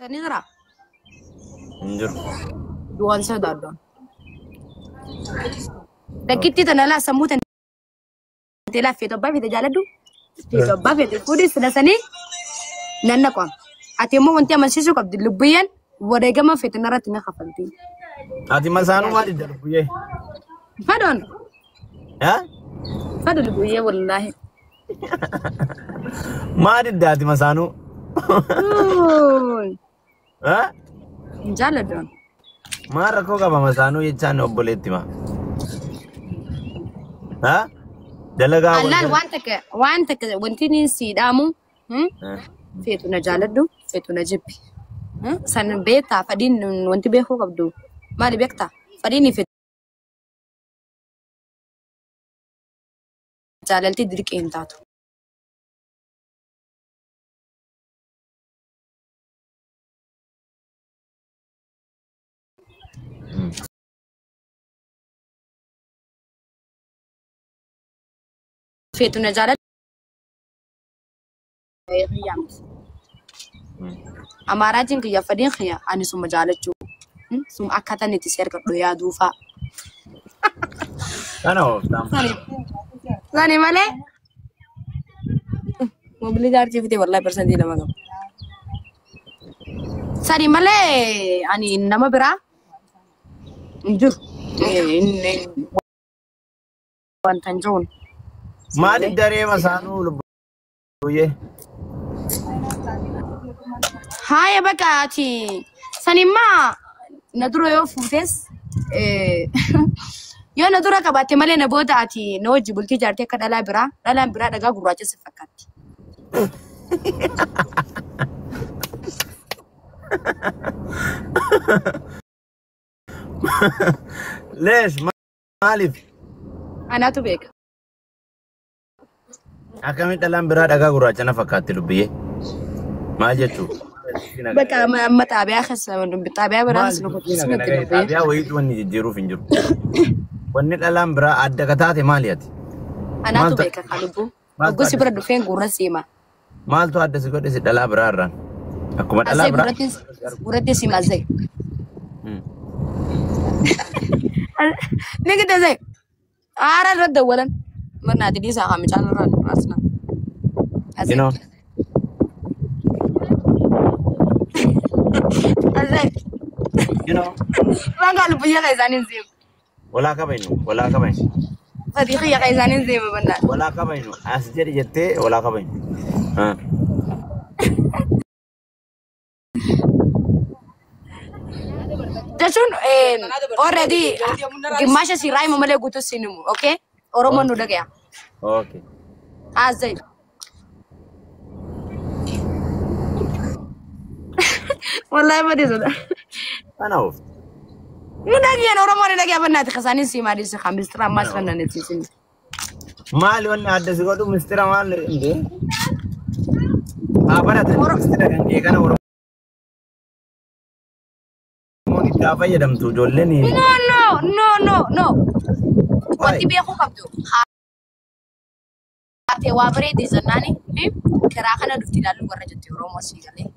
Ni jira. Hin jiru. Du'aan sodaaddoon. Dakkitti tana laa sammuu tana laa feetu abbaa feete jaaladhu. Feetu abbaa feete fuudhi sila sanii nan naqam. Ati immoo wanti amansiisuu qabdi lubbiyyaan wareegama feete narratti na kafalti. Ati masaanuu maal didda lubbuyyee? Fadoon Haa? fado lubbiyyee wallaahi. Maal didda ati masaanuu? Haa? Hin jaaladdoon. Maal rakkoo qaba masaanuu jechaan obboleetti maa? Haa? Dalagaa wal Allaan waan takka waan takka wanti inni sii dhaamu feetu na jaaladhu feetu na jibbi. San beektaa fadhiin wanti beekuu qabdu maali beektaa fadhiin fi jaalalti dirqii hin taatu. Feetu na jaaladhu. Amaaraatiin kiyya fadhiin kiyya ani suma jaalachuu suma akkaataan itti si argadhu yaaduu fa'a. Kana ooftaan. Sani malee. Mobilii jaartii fite wallahi 2% qaba. Sani malee ani nama biraa hin jiru. Wanta hin jiruun. Maal daree masaanuu lubbuyyee? Haaya bakka ati sanimmaa na dura yoo fuutes yoo na dura qabaatte malee na booda ati na wajji bultii jaartee akka dhalaa biraa dhalaan biraa dhagaa gurraacha si fakkaatti. Leesh maaliif? Anaatu beeka. Akkamitti dhalaan biraa dhagaa gurraacha na fakkaatti lubbiyyee? Maal jechuu? Bakka amma xaabiyaa keessa xaabiyaa biraa Maal keessa nu dubbiin qotisu akkana natti gahe lubbiyyee. xaabiyaa wayiitu wanni jijjiiruuf hin jiru. Wanni dhalaan biraa adda ka taate maali ati? Anaatu Maaltu beeka kan lubbuu. maaltu Oggusi adda bira dhufeen gurra siima. maaltu adda si godhe si dhalaa biraa irraan? Akkuma dhalaa Asee biraa. gurratti siima asee. Ni gidda asee. Aara irra dawwalan. Mannaati dhiisaa haa micaan irraa asna. You Asee. know, Asee. you know. Rangaa lubbiyya kan isaaniin seema. Walaa kabaynu, walaa kabaynu. Sadii xiyya kan isaaniin seema bannaan. Walaa kabaynu. As jedhi jettee walaa kabaynu. Haa. Jechuun already gimmaasha siraa hima malee guutuu siin himu. Okay? Oromoon nu Okay. dhagaya. Okay. Asee. Wallahi badii Kana oofti. Nu dhagayaan Oromoon ni dhagaya bannaati kan isaaniin seema adiis kan mistira ammaas kan nan ibsiisin. Maali wanni adda si godhu mistira maal indee? Haa baratan mistira kan kee kana Oromoon itti haa fayyadamtu ijoolleen. No, no, no, no, no. Wanti Waay. beekuu qabdu. Haatee waa bareedee jennaani karaa kana dhufti ilaallu warra jette Oromoo sii galee.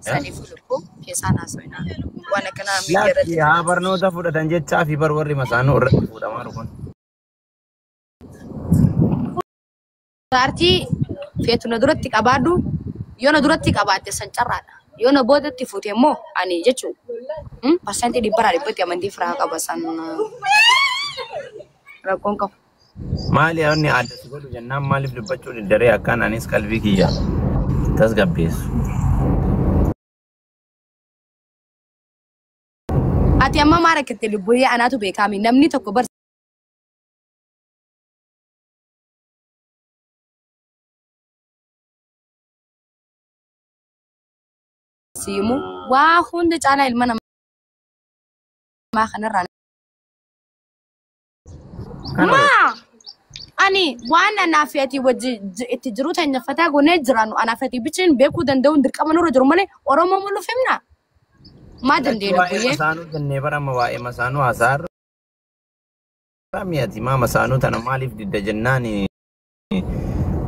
Saniif lubbuu keessaan haasofnaa. Waan akkanaa miidiyaa Lakki irratti. haa barnoota fudhatan jechaa fi bar warri masaanuu irratti fuudhamaa dhufan. Paartii feetu na duratti qabaadhu yoo na duratti qabaatte san carraadha. Yoo na boodatti fuute immoo ani jechuun 100% amantii firaa qaba san rakkoon qabu. Maali wanni adda si godhu jennaan maaliif dubbachuu diddaree akkaan anis qalbii kiyya tasgabbeessu. Ati amma maal rakkatte lubbuyyee anaatu beekaami namni tokko bar siimu waa hunda caalaa ilma namaa kanarraa. Kana oofti. Maa ani waan anaaf ati wajji itti jiru teenyaffataa goonee jiraannu anaaf ati bichiin beekuu danda'uun dirqama nurra jiru malee Oromoo mul'uuf himna. Maa Lakki dandeenyu waa'ee lubbuyyee. masaanuu jennee bara amma waa'ee masaanuu haasaarra mi'ati maa masaanuu tana maaliif didda jennaan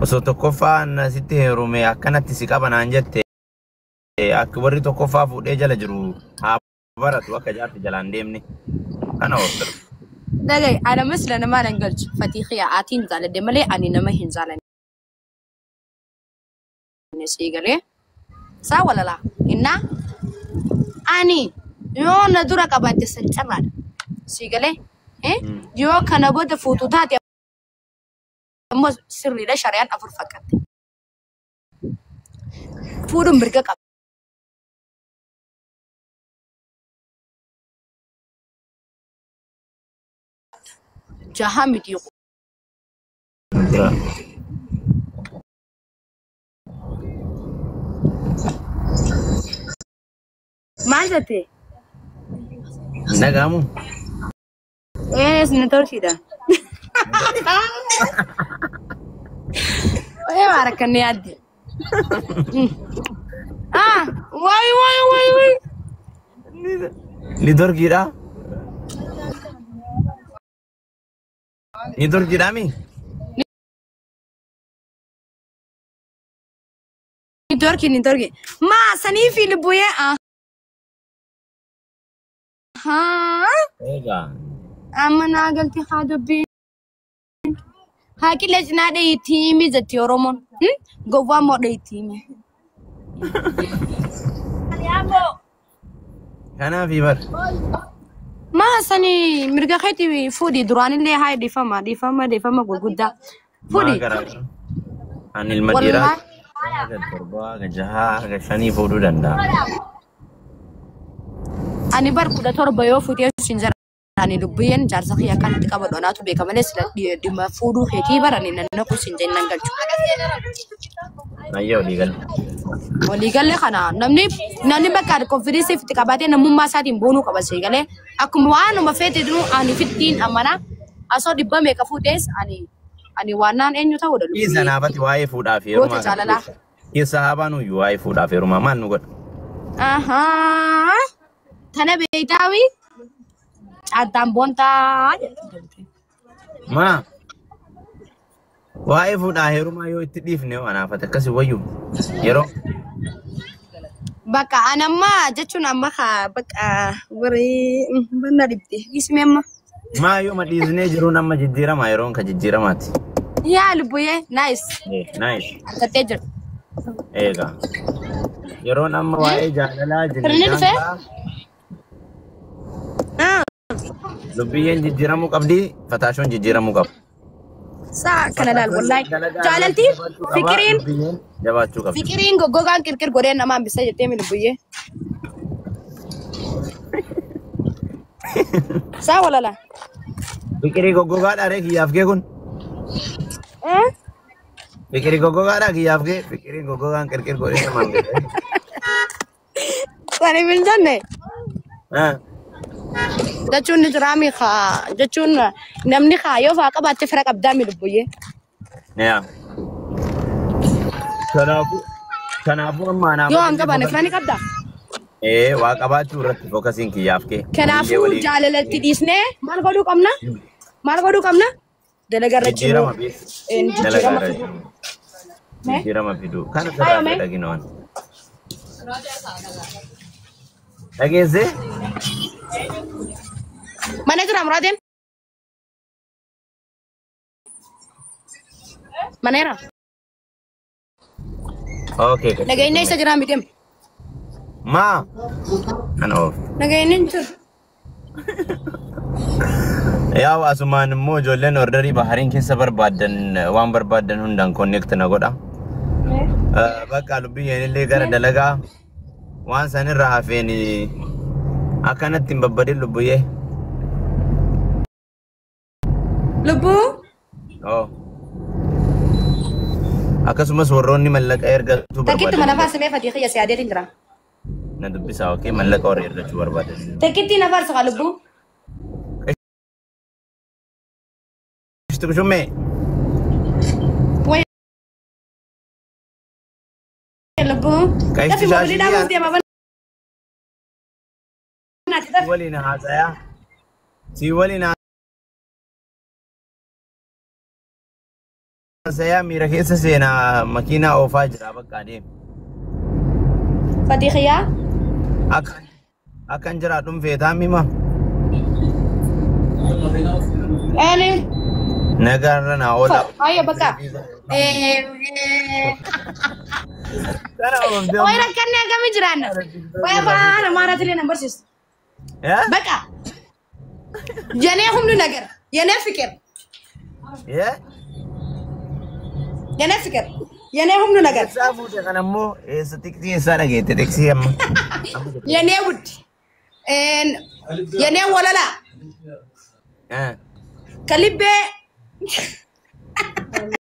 osoo tokkoffaa na sitti heerume akkanatti si qaba naan jette. Akka warri tokkoffaa fuudhee jala jiru haa baratu akka jaarti jalaan deemne. Kana hordofu. Dhagaye, ana masla namaa nan galchu. Fatii xiyya atiin jaaladhe malee ani nama hin jaalanne sii galee. Saa walalaa. Innaa ani yoo na dura qabaatte san carraadha. Sii galee. Yoo kana booda fuutu taate ammoo sirriidha shari'aan afur fakkatte. Fuudhuun mirga qaba. Jaha miti. Maal jette? Nagaamu. Ees ni torsiidha. Ee waan akkanni yaadde. Ah, wayi wayi wayi wayi. Ni dorgiidha. Ni dorgiidha mi? Ni dorki ni dorki. Maa sanii fi lubbuyee ah. Haa. Egaa. Amma naa galti haa dubbiin. Haa qillee cinaa dhayiitti himi jetti Oromoon. Gowwaa immoo dhayiitti himi. Kanaaf bar. Maa sanii mirga keetii fuudhi duraanillee haa dhiifama dhiifama dhiifama gurguddaa. Maa Fuudhi. garaa. Ani ilma dhiiraa Wallahi. haga torbaa haga jahaa haga shanii fuudhuu danda'a. Ani bar 17 yoo fuutee sin jara. Ani lubbiyyeen jaarsa kiyya akkanatti qabadhu anaatu beeka malee sila dhimma fuudhuu keetii bara ani nannaqu sin jennan galchu. Ayyaa olii gala. Waliigalee kana namni bakka konfidensii itti qabaatee namummaa isaatiin boonuu qaba seegalee akkuma waanuma feete dunu ani fittiin amana asoo dhibba meeqa fuudhees ani waannaan eenyu ta'uudha Dhiisa lubbiyyee. naafati waa'ee fuudhaa fi Goota heerumaa kana jaalalaa. keessa. Keessa haabaan uyyuu waa'ee fuudhaa fi heerumaa maal nu godha? Ahaa. Tana beektaawi caaddaan boontaa jedhu. Maa waa'ee fuudhaa heerumaa yoo itti dhiifne hoo anaafati akkasi wayyu yeroo Bakka ani amma jechuun amma haa bakka warri banna dhibde ismi amma. maa yoo ma dhiisnee jiruun amma jijjiirama yeroon ka jijjiiramaati. Yaa lubbuyyee nice Nice. argattee jirti. Eega. Yeroon amma waa'ee jaalalaa Firni dhufee? jijjiiramaa lubbiyyeen jijjiiramuu qabdi fataashoon jijjiiramuu qaba. Saa kana laal wallahi Dalagaa jaalaltii irratti jabachuu qaba, fikiriin lubbiyyeen jabaachuu qabdi. fikiriin goggogaan qirqir godhee nama hambisa jettee mi lubbuyyee. Saa walala. Fikirii goggogaadha ree kiyyaaf kee kun. Fikirii goggogaadha kiyyaaf kee. Fikiriin goggogaan qirqir godhee nama hambisa. Sani hin jenne. Ah. Jechuun ni jiraami haa jechuun namni haa yoo faa qabaatte fira qabdaa mi lubbuyyee. Yaa. Kanaafuu amma Yoo anaafati an qabaanne fira ni qabdaa. Ee waa qabaachuu irratti fokkasiin kiyyaaf kee. Illee Kanaafuu walii jaalalatti dhiisnee maal godhuu qabna? Maal godhuu qabna? Dalagaa irra cimuu. jijjiirama bees. Dalagaa Jijjiirama irra fiduu. cimuu. Jijjiirama fiduu. Kana sirraa Faayame. fedha waan. Dhageessee? Mana jira muraadeen? Maneera. Okay. Nageenyi isa jira miti. Maa. Kana oof. Nageenyi hin jiru. Yaa asumaan immoo ijoolleen orderii bahariin keessa barbaaddan waan barbaaddan hundaan connect na godha. Bakka lubbiyyeen illee gara dalagaa waan sanirra hafeen akkanatti hin babbadin lubbiyyee. Lubbuu. Oh. Akkasumas warroonni mallaqa ergachuu Takkitti mana barbaadan faarsamee fatii xiyya siyaadeetiin jira. na dubbisaa okay mallaqa warra ergachuu barbaadan. Takkitti na faarsa kaa lubbuu. Ishtu kushummee Wayi lubbuu. Kaisti Dafi mobilii dhaabuuf shaashii deema banaati dafi. waliin haasayaa. Si waliin haasayaa miira keessa seenaa makiinaa oofaa jira bakka adeemu. Fatii xiyyaa. Akka akkan jiraadhuun feetaa mima. Ani. Nagaarra naa oola. Ayyo bakka. Kana oomishee. Wayi rakkanne akkamii jiraanna? Wayi afaan Amaaraatiin illee nan barsiistu. Bakka. Yenee humni nagar. Yenee fikir. Yenee fikir. Yenee humni nagar. Eessaa fuute kana immoo eessa tiksii eessaa dhageette tiksii amma? Yenee wuddi. Yenee walalaa. Kalibbee.